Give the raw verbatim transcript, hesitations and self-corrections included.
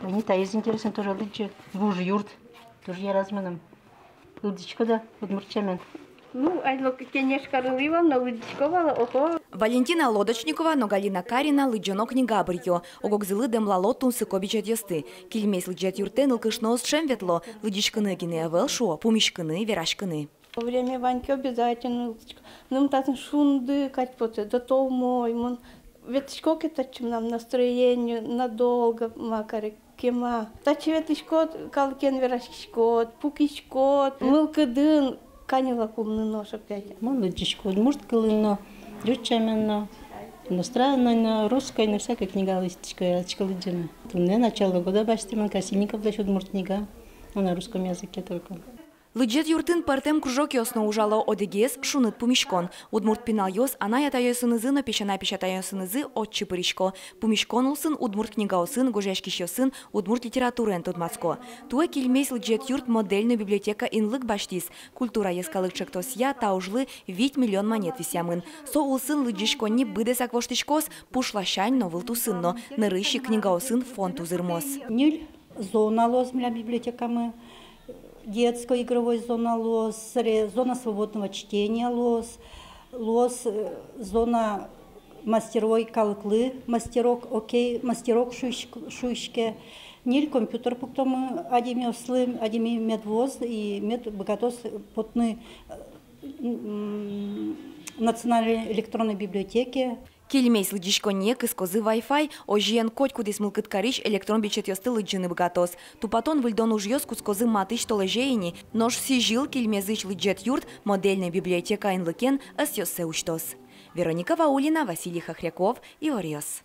Ини таиз интересно тоже лыдӟе, вуж юрт. Тоже яраз мыным. Лыдӟиськод-а удмурт сямен? Ну, али но Кенеш карылӥ вал но, лыдӟисько вал, охо. Валентина Лодочникова но Галина Карина лыдӟоно книга быръё. Ог-огзылы дэмлало тунсыко бичетъёсты. Кильмезь лыдӟет юртэ нылкышноос ӵем ветло, лыдӟиськыны гинэ ӧвӧл, шуо, пумиськыны, вераськыны. Время вань ке, обязательно лыдӟисько. Мыным татын шунды кадь потэ, да то умой. Мон ветлӥсько ке татчы, мынам настроение надолго макаре кема. Татчы ветлӥськод, калыкен вераськиськод, пукиськод, мылкыдын каньыл ик улыны нош опять. Мон лыдӟисько удмурт кылын но, ӟуч сямен но, иностранной но, русской но, всякой книга лэсьтӥсько, яратӥсько лыдӟыны. Туннэ начало года басьтӥ мон Красильниковлэсь удмурт книга, но на русском языке только. Лыдӟет юртын пӧртэм кружокъёс но ужало, одӥгез — шуныт пумиськон. Удмурт пиналъёс анай-атайёсынызы но песянай-песятайёсынызы отчы пырисько. Пумиськон улсын, удмурт книгаосын, гожъяськисьёсын, удмурт литератураен тодматско. Туэ Кильмезь лыдӟет юрт модельной библиотека инлык басьтӥз. «Культура» йӧскалык ӵектосъя та ужлы вить миллион манет висъямын. Со улсын лыдӟиськонни быдэсак воштӥськоз, пуш ласянь но, вылтусын но. Нырысь ик книгаосын фонд узырмоз. Ньыль зона луоз милям библиотекамы: детской игровой зона луоз, сыре зона свободного чтения луоз, луоз, э, зона мастеровой калыклы, мастерок, окей, мастерок шуиськ-, шуиське. Ньыль компьютер пуктомы адямиослы, адями мед вуоз и мед быгатоз потыны, э, м, национальной электронной библиотеке. Кильмезь лыдӟиськонние кыскозы Wi-Fi, озьыен, котькудӥз мылкыд карись электрон бичетъёсты лыдӟыны быгатоз. Тупатон-выльдон ужъёс кутскозы матысь толэзе ини, нош сӥзьыл Кильмезысь лыдӟет юрт модельной библиотека инлыкен ӧсъёссэ усьтоз. Вероника Ваулина, Василий Хохряков, «Иворъёс».